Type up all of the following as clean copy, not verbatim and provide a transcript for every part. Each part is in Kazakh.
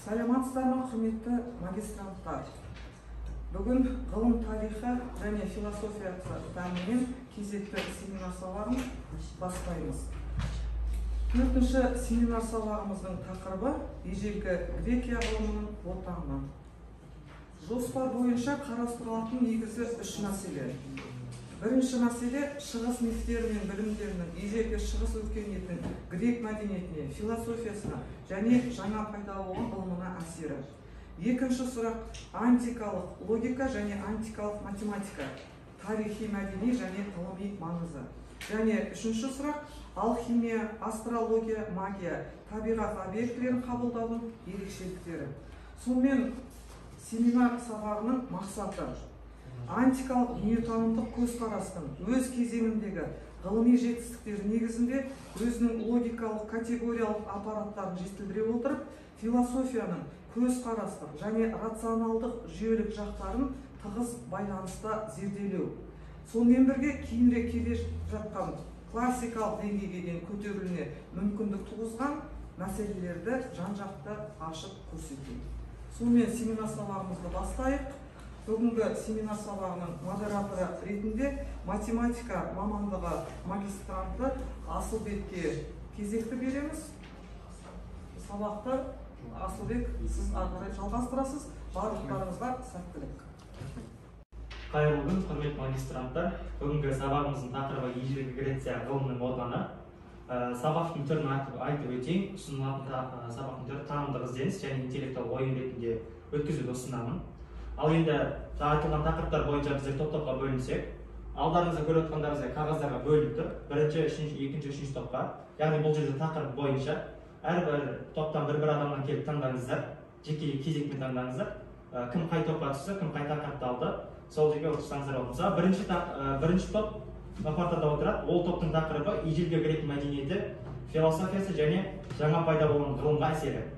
Саламатсыздар ма, құрметті магистранттар? Бүгін ғылым тарихы және философиясы пәнінен кезекті семинар сабағын бастаймыз. Төртінші семинар сабағымыздың тақырыбы ежелгі Грекия ғылымының отаны. Жоспар бойынша қарастырылатын негізгі үш мәселе. Бірінші мәселе шығыс мифтері мен білімдерінің ежелгі шығыс өркениетінің грек мәдениетіне, философиясына және жаңа пайда болған ғылымына әсері. Екінші сұрақ антикалық логика және антикалық математика, тарихи, мәдени және ғылыми маңызы. Және үшінші сұрақ алхимия, астрология, магия, табиғат объектілерін қабылдаудың ерекшеліктері. Сонымен семинар сабағының мақсаты антикалық дүниетанымдық көзқарастың өз кезеңіндегі ғылыми жетістіктері негізінде өзінің логикалық категориялық аппараттарын жетілдіре отырып, философияның көзқарастық және рационалдық жүйелік жақтарын тығыз байланыста зерделеу. Сонымен бірге кейінірек келе жатқан классикалық деңгейге дейін көтерілуіне мүмкіндік туғызған мәселелерді жан-жақты ашып көрсету. Сонымен семинар сабағымызды бастайық. Бүгінгі семинар сабағының модераторы ретінде математика мамандығы магистранты Асылбекке кезекті береміз. Сабақты Асылбек, сіз ары қарай жалғастырасыз. Барлықтарыңызға сәттілік. Қайырлы күн, құрметті магистранттар. Бүгінгі сабағымыздың тақырыбы ежелгі Греция ғылымының отаны. Сабақтың түрін айтып өтейін. Ұсынылатын сабақтың түрі танымдық ізденіс және интеллектуал ойын ретінде өткізуді ұсынамын. Ал енді айтылған тақырыптар бойынша біздер топ-топқа бөлінсек, алдарыңызда көріп отырғандарыңыздай қағаздарға бөлініп тұр. Бірінші, үшінші, екінші, үшінші топқа. Яғни бұл жерде тақырып бойынша әрбір топтан бір-бір адамнан келіп таңдаңыздар, жеке кезекпен таңдаңыздар. Кім қай топқа түсті, кім қай тақырыпты алды, сол жерге отырсаңыздар болады. Мысалы, бірінші топ партада отырады. Ол топтың тақырыбы ежелгі грек мәдениеті, философиясы және жаңа пайда болған ғылымға әсері.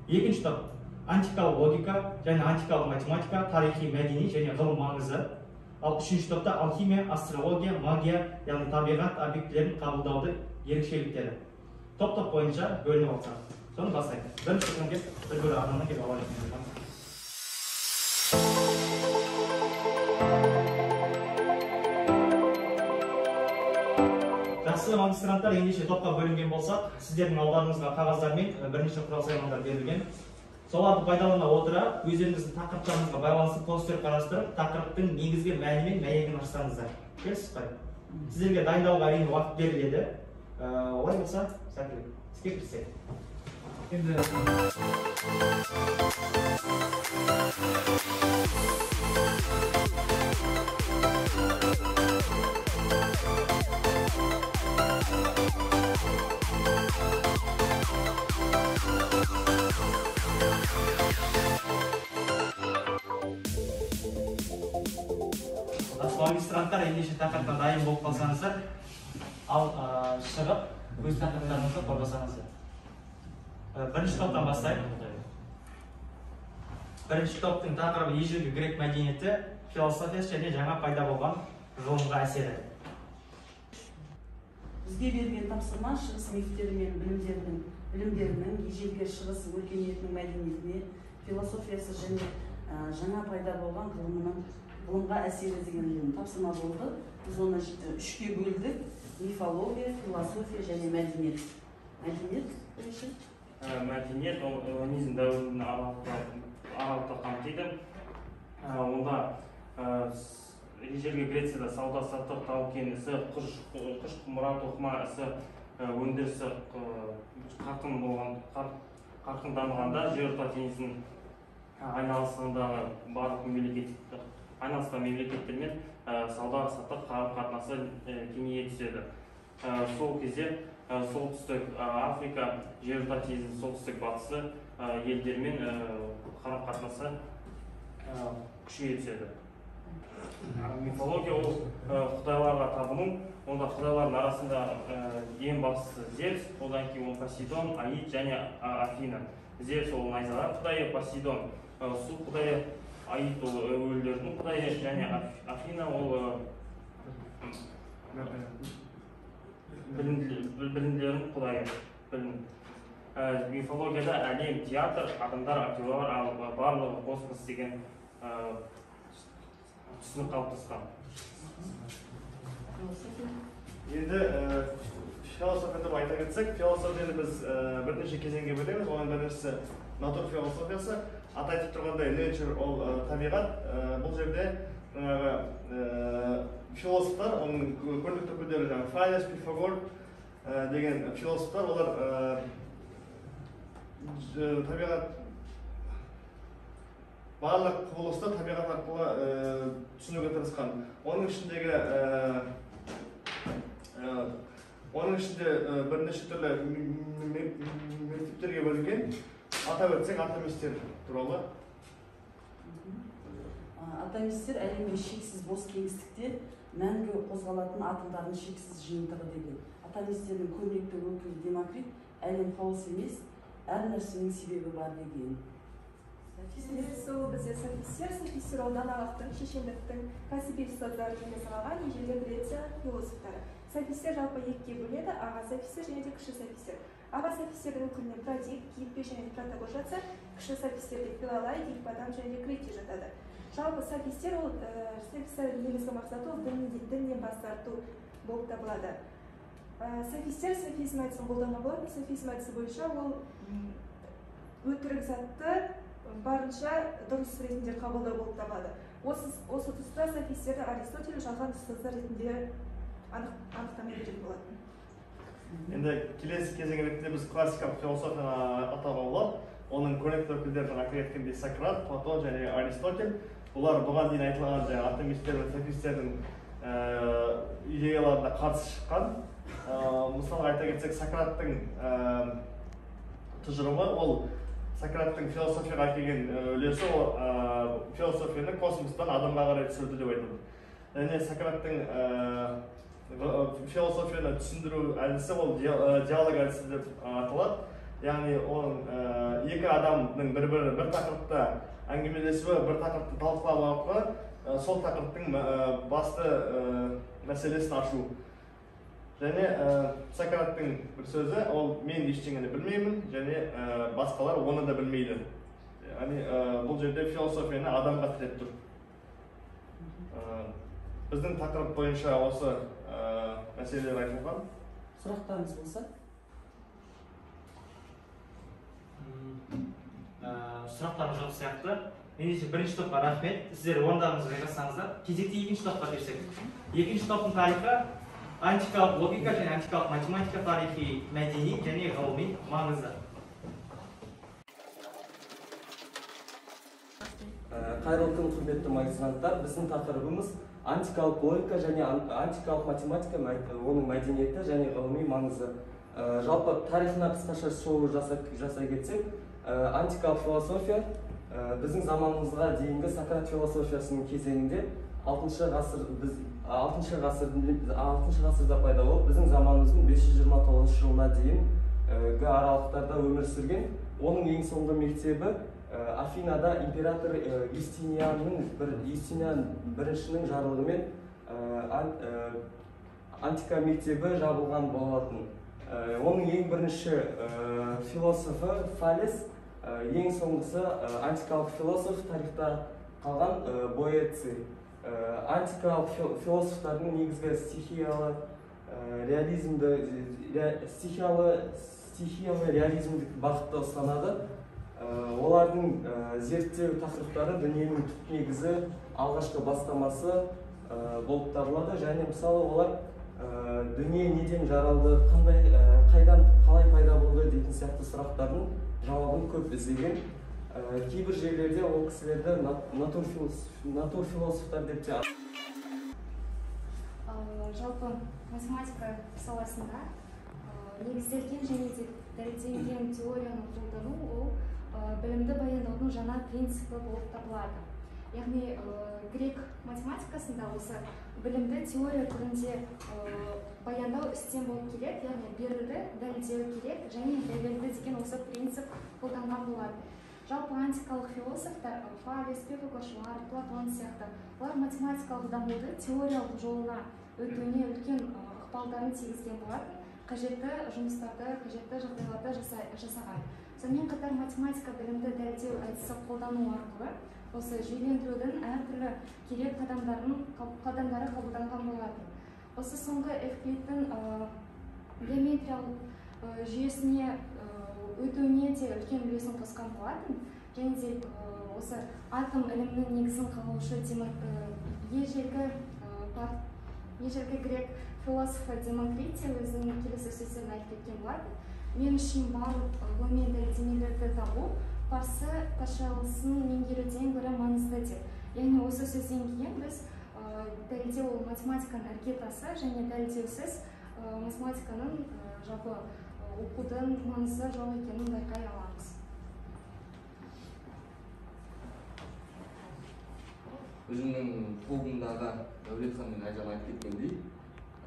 Екінші топ антикалық логика және антикалық математика, тарихи, мәдени және ғылым маңызы. Ал үшінші топта алхимия, астрология, магия, яғни табиғат объектілерін қабылдауды ерекшеліктері. Топ-топ бойынша бөлініп алсақ. Соны бастайық. Бірінші топтан келіп, бір-бір адамнан келіп ала беріңіздер. Жақсы, магистранттар, ендеше топқа бөлінген болсақ, сіздердің алдарыңызға қағаздар мен бірнеше құрал-саймандар берілген. Соларды пайдалана отыра, өздеріңіздің тақырыптарыңызға байланысты постер қарастырып, тақырыптың негізгі мәні мен мәйегін ашсаңыздар. Келісіз бе? Сіздерге дайындалуға әрине уақыт беріледі. Олай болса, сәттілік. Іске кірісейік. Енді Магистранттар, ендеше тақырыпқа дайын болып қалсаңыздар, ал шығып өз тақырыптарыңызды қорғасаңыздар. Бірінші топтан бастайық. Бірінші топтың тақырыбы ежелгі грек мәдениеті, философиясы және жаңа пайда болған ғылымға әсері. Бізге берілген тапсырма шығыс мифтері мен білімдерінің ежелгі шығыс өркениетінің мәдениетіне, философиясы және жаңа пайда болған ғылымға әсері деген тапсырма болды. Біз оны үшке бөлдік: мифология, философия және мәдениет. Мәдениет бірінші. Мәдениет ол эллинизм дәуірінің аралықты қамтиды. Онда ежелгі Грецияда сауда-саттық, тау-кен ісі, құш құмыра тоқыма ісі өндірісі қарқын дамығанда, Жерорта теңізінің айналасындағы барлық мемлекеттермен сауда-саттық қарым-қатынасы кеңейе түседі. Сол кезде Солтүстік Африка, Жерорта теңізінің солтүстік батысы елдерімен қарым-қатынасы күшейе түседі. Мифология ол құдайларға табыну. Онда құдайлардың арасында ең бастысы Зевс, одан кейін ол Посейдон, Аид және Афина. Зевс ол найзағай құдайы, Посейдон су құдайы, Аид ол өлілердің құдайы және Афина ол білімділердің құдайы. Білім. Мифологияда әлем театр, адамдар актерлар, ал барлығы космос деген түсінік қалыптасқан. Енді философия деп айта кетсек, философияны біз бірнеше кезеңге бөлеміз. Оның біріншісі натур философиясы. Аты айтып тұрғандай, nature ол табиғат. Бұл жерде жаңағы философтар, оның көрнекті өкілдері жаңағы Фалес, Пифагор деген философтар, олар табиғат, барлық құбылысты табиғат арқылы түсінуге тырысқан. Оның ішінде бірнеше түрлі мектептерге бөлінген. Атап өтсек, атомистер туралы. Атомистер әлемге шексіз бос кеңістікте мәңгі қозғалатын атомдардың шексіз жиынтығы деген. Атомистердің көрнекті өкілі Демокрит әлем хаос емес, әр нәрсенің себебі бар деген. Сол бізде софистер, софистер ол даналықтың, шешендіктің, кәсіби ұстаздары және саналған ежелгі Греция философтары. Софистер жалпы екіге бөлінеді, аға софистер және де кіші софистер. Аға софистердің өкіліне Продик, Гиппий және Протагор жатса, кіші софистерге Филолай, Гипподам және де Критий жатады. Жалпы софистер ол софистердің негізгі мақсаты ол діннен бас тарту болып табылады. Софистер софизм әдісін қолданған болатын. Софизм әдісі бойынша ол өтірік затты барынша дұрыс ретінде қабылдау болып табылады. Осы тұста софистерді Аристотель жалған ұстаздар ретінде анықтама берген болатын. Енді келесі кезең ретінде біз классикалық философияны атауға болады. Оның көрнекті өкілдері жаңа айтып кеткендей Сократ, Платон және Аристотель. Бұлар бұған дейін айтылған жаңа атомистер мен софистердің идеяларына қарсы шыққан. Мысалға айта кетсек, Сократтың тұжырымы, ол Сократтың философияға әкелген үлесі, ол философияны космостан адамға қарай түсірді деп айтады. Және Сократтың философияны түсіндіру әдісі ол диалог әдісі деп аталады. Яғни оның екі адамның бір-бірі бір тақырыпта әңгімелесуі, бір тақырыпты талқылау арқылы сол тақырыптың басты мәселесін ашу. Және Сократтың бір сөзі, ол мен ештеңені білмеймін, және басқалар оны да білмейді. Яғни бұл жерде философияны адамға тіреп тұр. Біздің тақырып бойынша осы мәселелер айтылған. Сұрақтарыңыз болса? Сұрақтарымыз жоқ сияқты. Ендеше бірінші топқа рахмет. Сіздер орындарыңызға жайғасаңыздар. Кезекте екінші топқа көшсек. Екінші топтың тарихы антикалық логика және антикалық математика тарихи, мәдени және ғылыми маңызы. Қайырлы күн, құрметті магистранттар. Біздің тақырыбымыз антикалық логика және антикалық математика, оның мәдениеті және ғылыми маңызы. Жалпы тарихына қысқаша шолу жасай кетсек, антикалық философия біздің заманымызға дейінгі Сократ философиясының кезеңінде 6 ғасырда пайда болып, біздің заманымыздың 529 жылына дейінгі аралықтарда өмір сүрген. Оның ең соңғы мектебі Афинада император Юстиниан біріншінің жарлығымен антика мектебі жабылған болатын. Оның ең бірінші философы Фалес, ең соңғысы антикалық философ тарихта қалған Боэций. Антикалық философтардың негізгі стихиялы реализмдік бағытты ұстанады. Олардың зерттеу тақырыптары дүниенің түп негізі, алғашқы бастамасы болып табылады. Және мысалы олар дүние неден жаралды, қандай, қайдан, қалай пайда болды дейтін сияқты сұрақтардың жауабын көп іздеген. Кейбір жерлерде ол кісілерді натурфилософтар деп те атайды. Жалпы математика саласында негізделген және де дәлелденген теорияны қолдану ол білімді баяндаудың жаңа принципі болып табылады. Яғни грек математикасында осы білімді теория түрінде баяндау үстем болып келеді, яғни берілді, дәлелдеу керек және дәлелді деген осы принцип қолданған болады. Жалпы антикалық философтар Фалес, Пифагоршылар, Платон сияқты олар математикалық дамуды теориялық жолына өтуіне үлкен ықпалдарын тигізген болатын. қажетті жұмыстарды, қажетті жағдайларды жасаған. Сонымен қатар математика білімді дәлелдеу әдісі қолдану арқылы осы жүйелендірудің әртүрлі керек қадамдары қабылданған болатын. Осы соңғы Эвклидтің геометриялық жүйесіне өтуіне де үлкен үлесін қосқан болатын. Және де осы атом ілімінің негізін қалаушы ежелгі грек философы Демокрит те өзінің келесі сөздерін айтып кеткен болатын. Мен үшін барлық ғылыми дәлелдемелерді табу парсы патшалысын меңгеруден гөрі маңызды деп. Яғни осы сөзден кейін біз дәлелдеу ол математиканың іргетасы және дәлелдеусіз математиканың жалпы оқудың маңызы жоқ екенін байқай аламыз. Өзімнің тобымдағы Дәулетхан мен Айжан айтып кеткендей,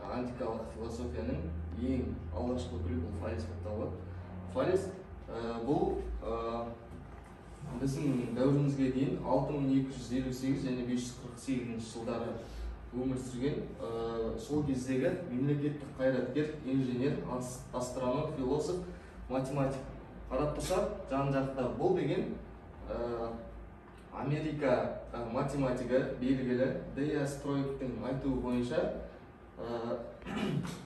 антикалық философияның ең алғашқы өкілі бұл Фалес болып табылады. Фалес бұл біздің дәуірімізге дейін 6258 және 548 жылдары өмір сүрген, сол кездегі мемлекеттік қайраткер, инженер, астроном, философ, математик. Қарап тұрсақ, жан-жақта бұл деген Америка математигі белгілі Дея Стройктің айтуы бойынша,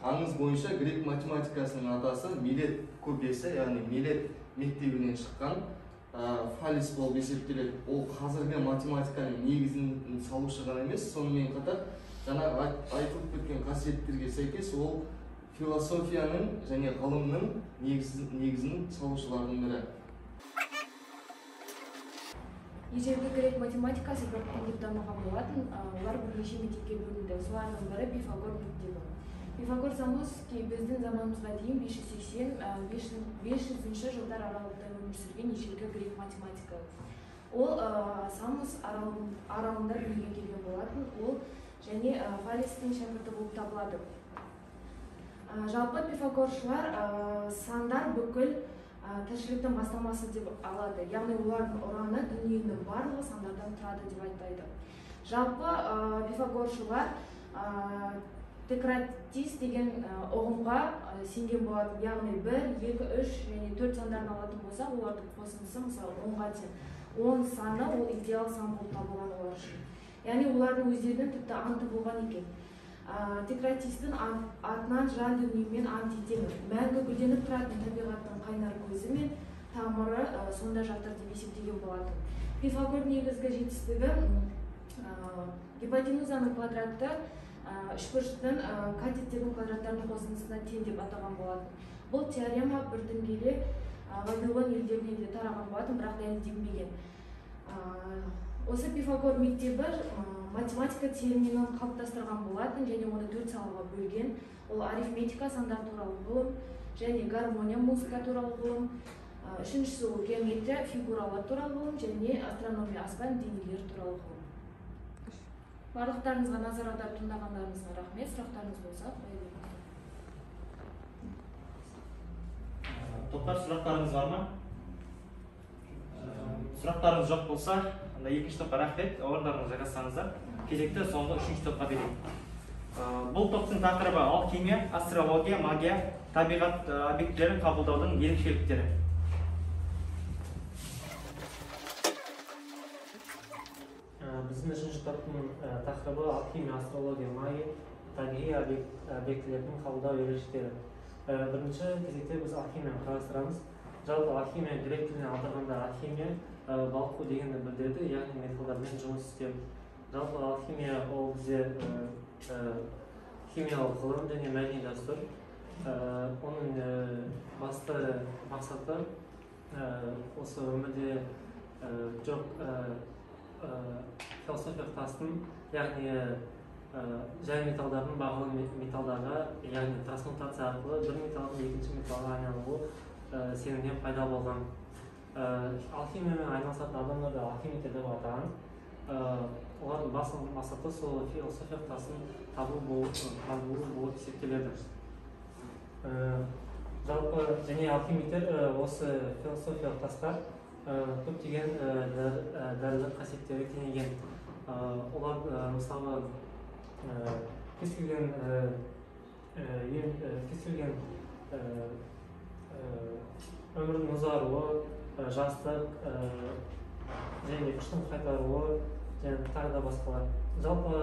аңыз бойынша грек математикасының атасы Милет көпесі, яғни Милет мектебінен шыққан Фалес болып есептеледі. Ол қазіргі математиканың негізін салушы ғана емес, сонымен қатар жаңағы айтылып кеткен қасиеттерге сәйкес ол философияның және ғылымның негізін салушылардың бірі. Ежелгі грек математикасы біртіндеп дамыған болатын, олар бірнеше мектепке бөлінді. Солардың бірі Пифагор мектебі. Пифагор Самосский біздің заманымызға дейін 580-500 жылдар аралығында өмір сүрген ежелгі грек математигі. Ол Самос аралында дүниеге келген болатын, ол және Фалестің шәкірті болып табылады. Жалпы пифагоршылар сандар бүкіл тіршіліктің бастамасы деп алады, яғни олардың ұраны дүниенің барлығы сандардан тұрады деп айтады. Жалпы пифагоршылар текратис деген ұғымға сенген болатын, яғни 1, 2, 3 және 4 сандарын алатын болсақ, олардың қосындысы мысалы 10-ға тең. 10 саны ол идеал сан болып табылған олар үшін. Яғни олардың өздерінің тіпті анты болған екен. Текратистің атынан жан дүниемен ант етемін. Мәңгі гүлденіп тұратын табиғаттың қайнар көзі мен тамыры сонда жатыр деп есептеген болатын. Пифагор негізгі жетістігі гипотенузаның квадраты үшбұрыштың катеттердің квадраттарының қосындысына тең деп атаған болатын. Бұл теорема біртін келе Вавилон елдеріне де тараған болатын, бірақ дәлелденбеген. Осы Пифагор мектебі математика терминін қалыптастырған болатын және оны 4 салаға бөлген. Ол арифметика, сандар туралы ғылым, және гармония, музыка туралы ғылым. Үшіншісі ол геометрия, фигуралар туралы ғылым және астрономия, аспан денелері туралы ғылым. Барлықтарыңызға назар аударып тыңдағандарыңызға рахмет. Сұрақтарыңыз болса қоя беріңіздер. Топтар, сұрақтарыңыз бар ма? Сұрақтарыңыз жоқ болса, онда екінші топқа рахмет. Орындарыңызға жайғасаңыздар. Кезекті соңғы үшінші топқа берейік. Бұл топтың тақырыбы алхимия, астрология, магия, табиғат объектілерін қабылдаудың ерекшеліктері. Біздің үшінші топтың тақырыбы алхимия, астрология, магия, табиғи объектілердің қабылдау ерекшеліктері. Бірінші кезекте біз алхимияны қарастырамыз. Жалпы алхимия грек тілінен аударғанда алхимия балқу дегенді білдіреді, яғни металдармен жұмыс істеу. Жалпы алхимия ол бізде химиялық ғылым және мәдени дәстүр. Оның басты мақсаты осы өмірде жоқ философиялық тастың, яғни жай металдардың бағалы металдарға, яғни трансмутация арқылы бір металдың екінші металға айналуы сенімнен пайда болған. Алхимиямен айналысатын адамдарды алхимиктер деп атаған. Олардың басты мақсаты сол философиялық тасын табу болып есептеледі. Жалпы және алхимиктер осы философиялық тасқа көптеген дәрілік қасиеттері теңеген. Олар мысалы кез келген Кез келген өмірдің ұзаруы, жастық және күштің қайтаруы және тағы да басқалар. Жалпы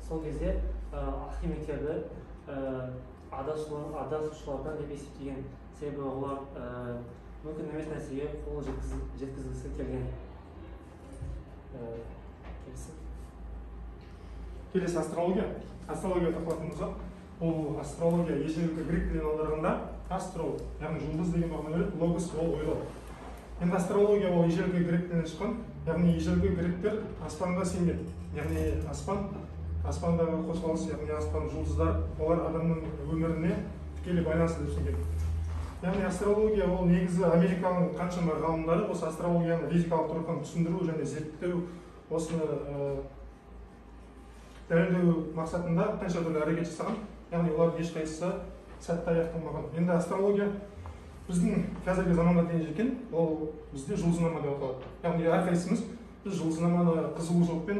сол кезде алхимиктерді адасушылардан деп есептеген, себебі олар мүмкін емес нәрсеге қол жеткізгісі келген. Келесі. Келесі астрология. Астрология тоқталатын болсақ, ол астрология ежелгі грек тілінен аударғанда астро, яғни жұлдыз деген мағына береді, логос ол ойлау. Енді астрология ол ежелгі грек тілінен шыққан, яғни ежелгі гректер аспанға сенген. Яғни аспандағы қозғалыс, яғни аспан жұлдыздар, олар адамның өміріне тікелей байланысты деп сенген. Яғни астрология ол негізі Американың қаншама ғалымдары осы астрологияны физикалық тұрғыдан түсіндіру және зерттеу, осыны дәлелдеу мақсатында қанша түрлі әрекет жасаған, яғни олардың ешқайсысы сәтті аяқталмаған. Енді астрология біздің қазіргі заманға дейін жеткен, ол бізде жұлдызнама деп аталады. Яғни әрқайсымыз біз жұлдызнаманы қызығушылықпен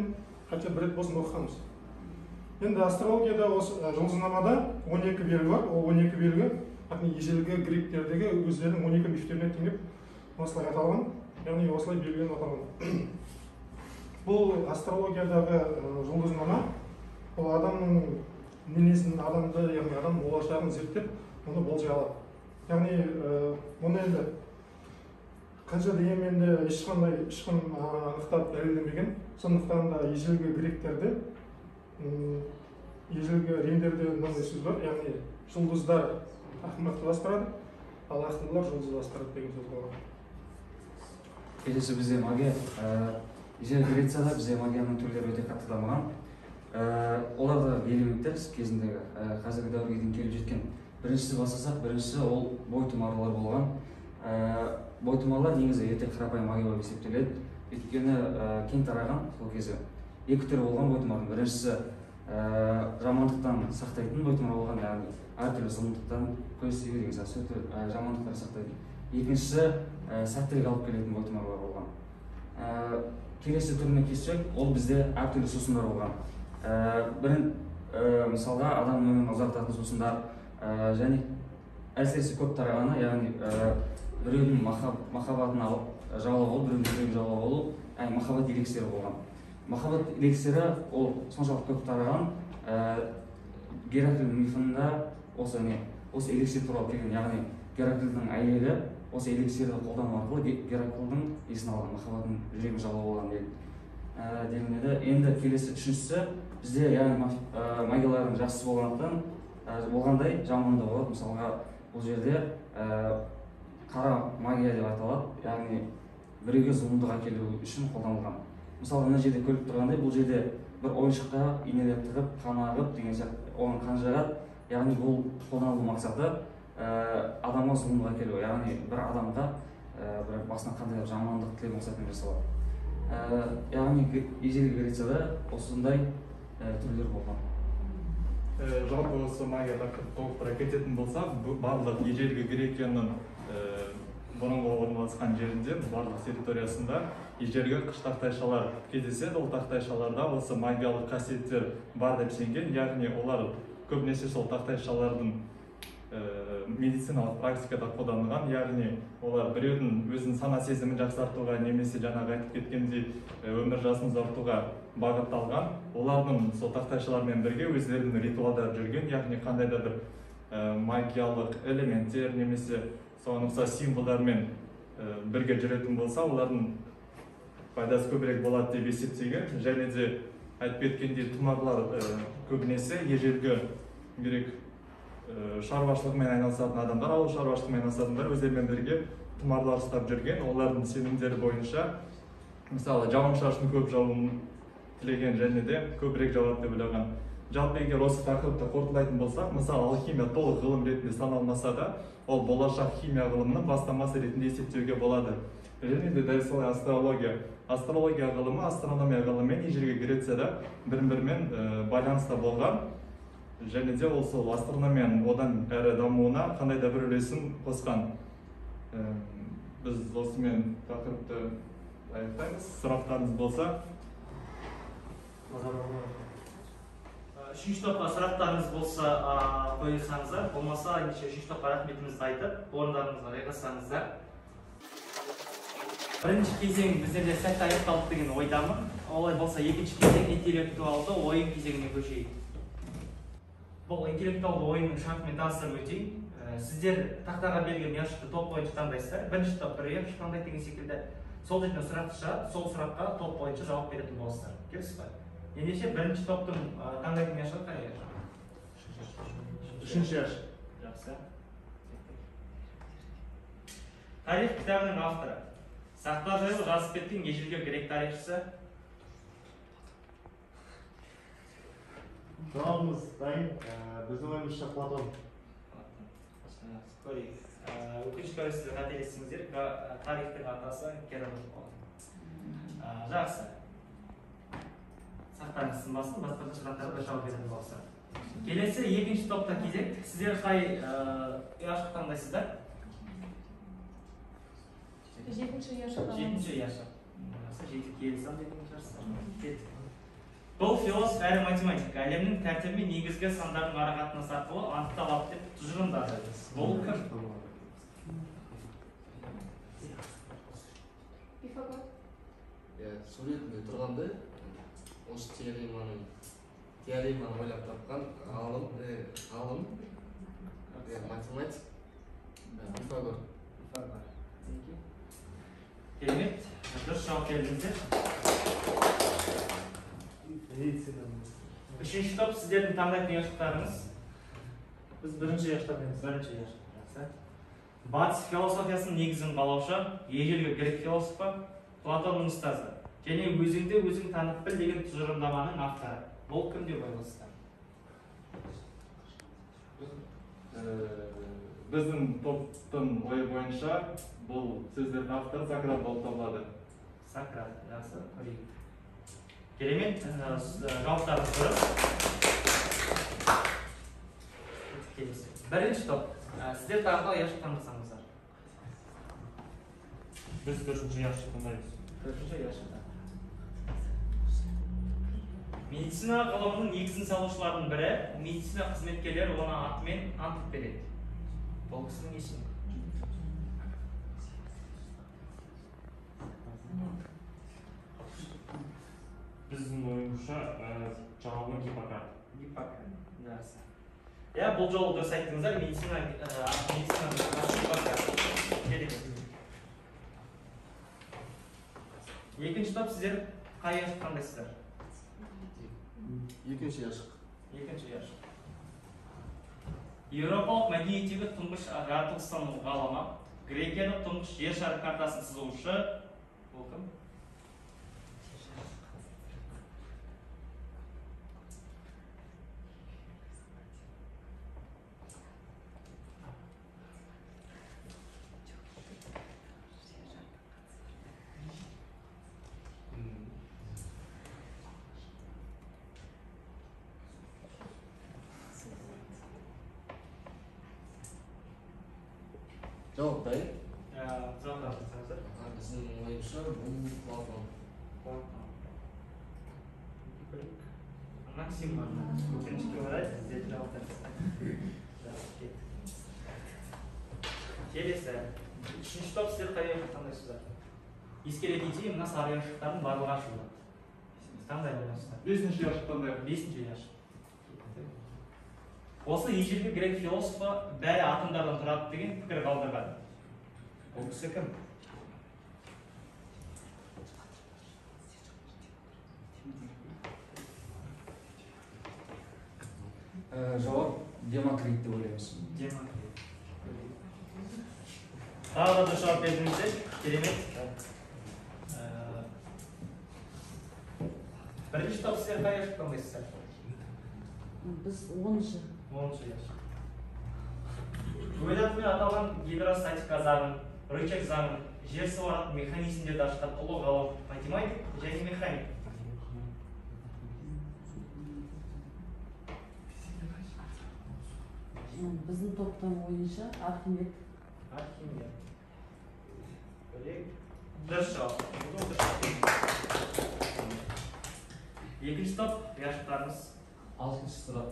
хотя бір рет болсын оқығанбыз. Енді астрологияда осы жұлдызнамада 12 белгі бар. Ол 12 белгі яғни ежелгі гректердегі өздерінің 12 мифтеріне теңеп осылай аталған, яғни осылай белгіленіп аталған. Бұл астрологиядағы жұлдызнама ол адамның мінезін, адамды, яғни адам болашағын зерттеп, оны болжай алады. Яғни оны енді қанша дегенмен де ешқандай анықтап дәлелденбеген. Сондықтан да ежелгі гректерде, ежелгі римдерде мынандай сөз бар, яғни жұлдыздар ақымақты басқарады, ал ақылдылар жұлдызды басқарады деген сөз болған. Келесі бізде магия. Ежелгі Грецияда бізде магияның түрлері өте қатты дамыған. Оларда элементтер кезіндегі қазіргі дәуірге дейін келіп жеткен. Біріншісі бастасақ, біріншісі ол бойтұмарлар болған. Бойтұмарлар негізі өте қарапайым магия болып есептеледі. Өйткені кең тараған сол кезде. Екі түрі болған бойтұмардың. Біріншісі жамандықтан сақтайтын бойтұмар болған, яғни әртүрлі зұлымдықтан, көз тию деген сияқты жамандықтар сақтайтын. Екіншісі сәттілік алып келетін бойтұмарлар болған. Келесі түріне келсек, ол бізде әртүрлі сусындар болған. Мысалға адамның өмірін ұзартатын сусындар және әсіресе көп тарағаны, яғни біреудің махаббатын алып жаулап алу, біреудің жүрегін жаулап алу, яғни махаббат эликсирі болған. Махаббат эликсирі ол соншалық көп тараған, Геракл мифында осы эликсир туралы келген, яғни Гераклдың әйелі осы эликсирді қолдану арқылы Гераклдың есін алған, махаббатын жүрегін жаулап алған делінеді. Енді келесі үшіншісі бізде, яғни магиялардың жақсысы болғандықтан болғандай жаман да болады. Мысалға бұл жерде қара магия деп аталады, яғни біреуге зұлымдық әкелу үшін қолданылған. Мысалы мына жерде көріп тұрғандай, бұл жерде бір ойыншыққа инелер тығып, қан ағып деген сияқты, оған қан жағады. Яғни бұл қолданылу мақсаты адамға зұлымдық әкелу, яғни бір адамға бір басына қандай жамандық тілеу мақсатымен жасалады. Яғни ежелгі Грецияда осындай түрлер болған. Жалпы осы магия тақырып толықтыра кететін болсақ, барлық ежелгі Грекияның бұрынғы орналасқан жерінде, барлық территориясында ежелгі қыш тақтайшалар кездеседі. Ол тақтайшаларда осы магиялық қасиеттер бар деп сенген, яғни олар көбінесе сол тақтайшалардың медициналық практикада қолданылған, яғни олар біреудің өзінің сана сезімін жақсартуға немесе жаңағы айтып кеткендей өмір жасын ұзартуға бағытталған. Олардың сол тақтайшалармен бірге өздерінің ритуалдары жүрген, яғни қандай да бір магиялық элементтер немесе соған ұқсас символдармен бірге жүретін болса, олардың пайдасы көбірек болады деп есептеген. Және де айтып кеткендей, тұмарлар көбінесе ежелгі грек шаруашылығымен айналысатын адамдар, ауыл шаруашылығымен айналысатындар өздерімен бірге тұмарлар ұстап жүрген. Олардың сенімдері бойынша, мысалы, жауын-шашын көп жауын тілеген және де көбірек жауады деп ойлаған. Жалпы егер осы тақырыпты қорытындылайтын болсақ, мысалы, алхимия толық ғылым ретінде саналмаса да, ол болашақ химия ғылымының бастамасы ретінде есептеуге болады. Және де дәл солай астрология. Астрология ғылымы астрономия ғылымымен ежелгі Грецияда бір-бірімен байланыста болған. Және де ол сол астрономияның одан әрі дамуына қандай да бір үлесін қосқан. Біз осымен тақырыпты аяқтаймыз. Сұрақтарыңыз болса. Үшінші топқа сұрақтарыңыз болса қойсаңыздар, болмаса ендеше үшінші топқа рахметімізді айтып, орындарыңызға жайғассаңыздар. Бірінші кезең біздерде сәтті аяқталды деген ойдамын. Олай болса екінші кезең интеллектуалды ойын кезеңіне көшейік. Бұл интеллектуалды ойынның шартымен таныстырып өтейін. Сіздер тақтаға берілген ұяшықты топ бойынша таңдайсыздар. Бірінші топ бір ұяшық таңдайды деген секілді. Сол жерден сұрақ шығады, сол сұраққа топ бойынша жауап беретін боласыздар. Келісіз ба? Ендеше бірінші топтың таңдайтын ұяшығы қай ұяшық? Үшінші ұяшық. Жақсы. Тарих кітабының авторы. Сақтар жайлы жазып кеткен ежелгі грек тарихшысы. Жауабымыз дайын. Біздің ойымызша Платон. Көрейік. Өкінішке орай сіздер қателестіңіздер. Тарихтың атасы Геродот болған. Жақсы. Сақтарыңыз сынбасын, басқа да сұрақтарға жауап беретін болса. Келесі екінші топта кезек. Сіздер қай ұяшық таңдайсыздар? Жетінші ұяшық. Жетінші ұяшық. Жақсы, жеті келі сан деген шығарсыздар. Кеттік. Бұл философ әрі математик әлемнің тәртібі мен негізгі сандардың арақатынасы арқылы анықталады деп тұжырымдады. Бұл кім? Пифагор. Иә, суретінде тұрғандай осы теореманы ойлап тапқан ғалым, математик Пифагор. Пифагор. Керемет, дұрыс жауап бердіңіздер. Үшінші топ сіздердің таңдайтын ұяшықтарыңыз. Біз бірінші ұяшық таңдаймыз. Бірінші ұяшық. Жақсы. Батыс философиясының негізін қалаушы, ежелгі грек философы, Платонның ұстазы және өзіңді өзің танып біл деген тұжырымдаманың авторы. Бұл кім деп ойлайсыздар? Біздің топтың ойы бойынша бұл сөздердің авторы Сократ болып табылады. Сократ, жақсы, көрейік. Керемет, жауаптарыңыз дұрыс. Келесі. Бірінші топ. Сіздер тағы да ұяшық таңдасаңыздар. Біз төртінші ұяшық таңдаймыз. Төртінші ұяшық. Медицина ғылымының негізін салушылардың бірі, медицина қызметкерлері оны атымен ант береді. Бұл кісінің есімі. Біздің ойымызша жауабы Гиппократ. Гиппократ. Жақсы. Иә, бұл жолы дұрыс айттыңыздар. Медицина Гиппократ. Керемет. Екінші топ сіздер қай ұяшық таңдайсыздар? Екінші ұяшық. Екінші ұяшық. Еуропалық мәдениеттегі тұңғыш жаратылыстану ғалымы, Грекияның тұңғыш жер шары картасын сызушы бұл кім? Жауап дайын. Жауап айтсаңыздар. Біздің ойымызша бұл Платон. Платон. Максим, өкінішке орай сіздер жауаптарыңыз. Жақсы, кеттік. Келесі. Үшінші топ сіздер қай ұяшық таңдайсыздар? Ескере кетейін, мына сары ұяшықтардың барлығы ашылды. Таңдай алмайсыздар. Бесінші ұяшық таңдаймыз. Бесінші ұяшық. Осы ежелгі грек философы бәрі атомдардан тұрады деген пікір қалдырған. Ол кісі кім? Жауап Демокрит деп ойлаймыз. Демокрит. Тағы да дұрыс жауап бердіңіздер. Керемет. Бірінші топ сіздер қай ұяшық таңдайсыздар? Біз 10-шы. 10-шы ұяшық. Өз атымен аталған гидростатика заңын, рычаг заңын, жер суаратын механизмдерді ашқан ұлы ғалым, математик және механик. Біздің топтың ойынша Архимед. Архимед. Көрейік. Дұрыс жауап. Екінші топ ұяшықтарымыз. Алтыншы сұрақ.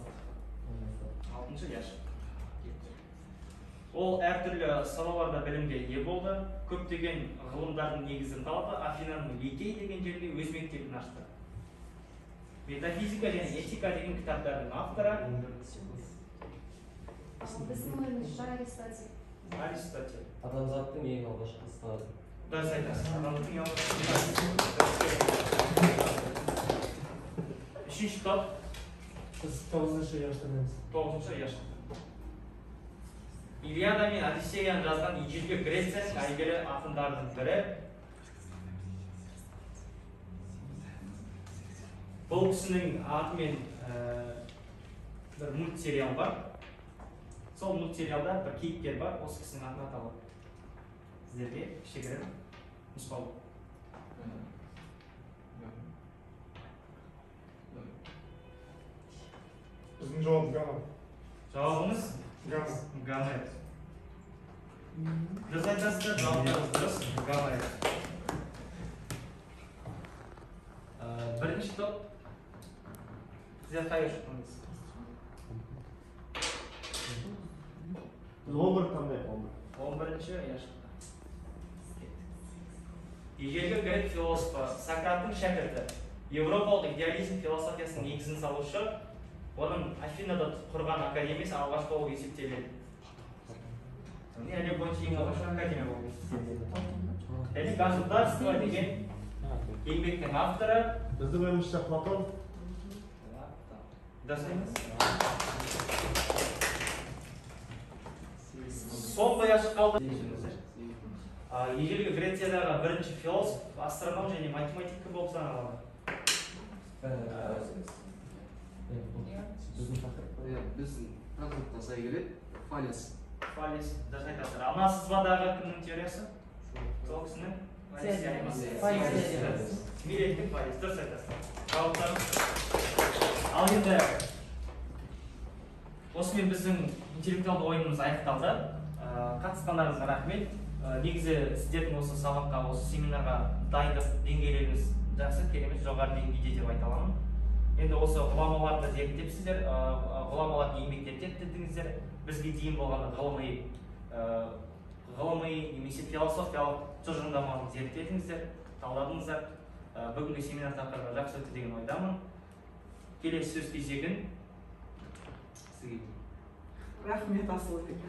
Алтыншы ұяшық. Ол әртүрлі салаларда білімге ие болды, көптеген ғылымдардың негізін қалады, Афинаның Ликей деген жерінде өз мектебін ашты. Метафизика және этика деген кітаптардың авторы. Біздің ойымызша Аристотель. Аристотель. Адамзаттың ең алғашқы ұстазы. Дұрыс айтасыз. Адамзаттың ең алғашқы ұстазы. Үшінші топ. Біз тоғызыншы ұяшықтамыз. Тоғызыншы ұяшық. Илиада мен Одиссеяны жазған ежелгі Грецияның әйгілі ақындарының бірі. Бұл кісінің атымен бір мультсериал бар. Сол мультсериалда бір кейіпкер бар, осы кісінің атын аталады. Сіздерге кішігірім нұсқау. Біздің жауап Гомер. Жауабыңыз? Гомер. Гомер. Дұрыс айтасыздар, жауаптарыңыз дұрыс. Гомер. Бірінші топ. Сіздер қай ұшықтыңыз? Біз 11 таңдайық, 11. 11-ші ұяшықта. Ежелгі грек философы Сократтың шәкірті, еуропалық идеализм философиясының негізін салушы, оның Афинада құрған академиясы алғашқы болып есептеледі. Яғни әлем бойынша ең алғашқы академия болып есептеледі. Және государство деген еңбектің авторы. Біздің ойымызша Платон. Дұрыс айтасыз. Соңғы ұяшық қалды. Ежелгі Грециядағы бірінші философ, астроном және математик кім болып саналады? Біздің тақырыпқа сай келеді. Фалес. Фалес, дұрыс айтасыздар. Ал мына сызбадағы кімнің теориясы? Сол кісінің? Фалес. Милеттің Фалес, дұрыс айтасыздар. Жауаптарыңыз. Ал енді осымен біздің интеллектуалды ойынымыз аяқталды. Қатысқандарыңызға рахмет. Негізі сіздердің осы сабаққа, осы семинарға дайындық деңгейлеріңіз жақсы, керемет, жоғары деңгейде деп айта аламын. Енді осы ғұламаларды зерттепсіздер, ғұламалардың еңбектерін зерттедіңіздер. Бізге дейін болған ғылыми немесе философиялық тұжырымдаманы зерттедіңіздер, талдадыңыздар. Бүгінгі семинар тақырыбы жақсы өтті деген ойдамын. Келесі сөз кезегін сізге. Рахмет, Асылбек.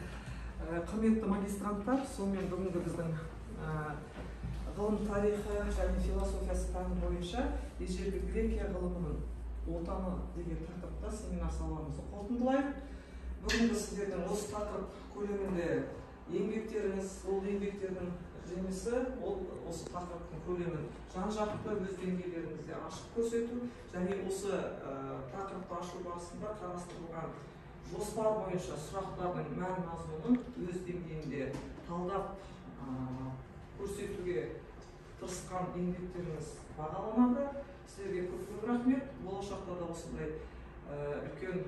Құрметті магистранттар, сонымен бүгінгі біздің ғылым тарихы және философиясы пәні бойынша ежелгі Грекия ғылымының отаны деген тақырыпта семинар сабағымызды қорытындылайық. Бүгінгі сіздердің осы тақырып көлемінде еңбектеріңіз, ол еңбектердің жемісі, ол осы тақырыптың көлемін жан-жақты өз деңгейлеріңізде ашып көрсету және осы тақырыпты ашу барысында қарастырылған жоспар бойынша сұрақтардың мән мазмұнын өз деңгейінде талдап көрсетуге тырысқан еңбектеріңіз бағаланады. Сіздерге көп-көп рахмет. Болашақта да осындай үлкен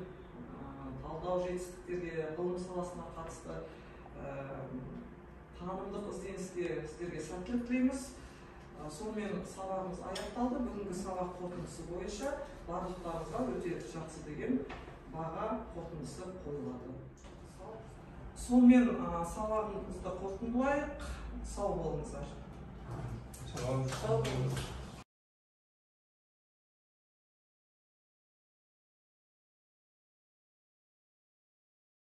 талдау жетістіктерге, ғылым саласына қатысты танымдық ізденісте сіздерге сәттілік тілейміз. Сонымен сабағымыз аяқталды. Бүгінгі сабақ қорытындысы бойынша барлықтарыңызға өте жақсы деген баға қорытындысы қойылады. Сонымен сабағымызды қорытындылайық. Сау болыңыздар. Сау болыңыздар.